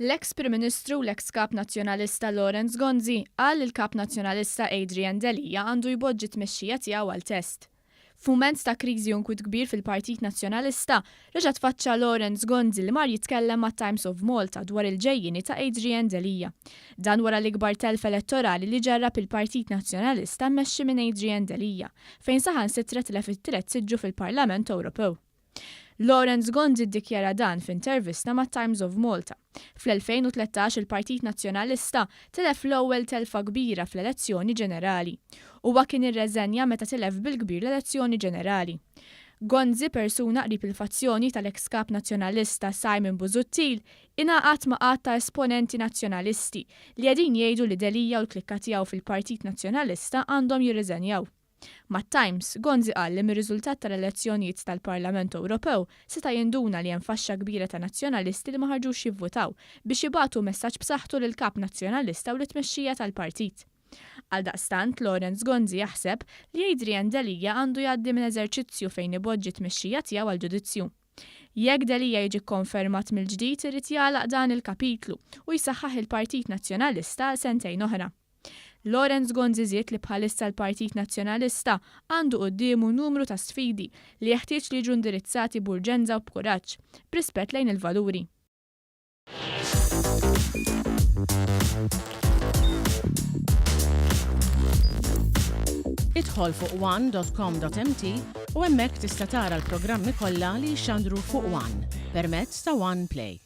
L-eks Prim Ministru u l-eks Kap Nazzjonalista Lawrence Gonzi qal li l-Kap Nazzjonalista Adrian Delia għandu jpoġġi t-tmexxija tiegħu għal test. F'mument ta' kriżi u nkwiet kbir fil-Partit Nazzjonalista, reġa' tfaċċa Lawrence Gonzi li mar jitkellem mat-Times of Malta dwar il-ġejjieni ta' Adrian Delia. Dan wara l-ikbar telf elettorali li ġarrab il-Partit Nazzjonalista mmexxi minn Adrian Delia, fejn saħansitra tilef it-tielet siġġu fil-Parlament Ewropew. Lawrence Gonzi ddikjara dan f'intervista mat-Times of Malta. Fl-2013 il-Partit Nazzjonalista tilef l-ewwel telfa kbira fl-elezzjoni ġenerali. Huwa kien irreżenja meta tilef bil-kbir l-elezzjoni ġenerali. Gonzi, persuna qrib il-fazzjoni tal-eks Kap Nazzjonalista Simon Busuttil, ingħaqad ma' għadd ta' esponenti Nazzjonalisti li qegħdin jgħidu li Delia u l-klikka tiegħu fil-Partit Nazzjonalista għandhom jirriżenjaw. Mat-Times, Gonzi qal li mir-riżultat tal-elezzjonijiet tal-Parlament Ewropew seta' jinduna li hemm faxxa kbira ta' Nazzjonalisti li ma ħarġux jivvutaw biex jibagħtu messaġġ b'saħħtu lill-Kap Nazzjonalista u lit-tmexxija tal-partit. Għaldaqstant, Lawrence Gonzi jaħseb li Adrian Delia għandu jgħaddi minn eżerċizzju fejn ipoġġi t-tmexxija tiegħu għall-ġudizzju. Jekk Delia jiġi kkonfermat mill-ġdid irid jagħlaq dan il-kapitlu u jsaħħaħ il-Partit Nazzjonalista għal sentejn oħra. Lawrence Gonzi żied li bħalissa l-Partit Nazzjonalista għandu quddiemu numru ta' sfidi li jeħtieġ li jiġu indirizzati b'urġenza u b'kuraġġ, b'rispett lejn il-valuri. Idħol fuq one dot com dot mt u hemmhekk tista' tara l-programmi kollha li jixxandru fuq one permezz ta' One Play.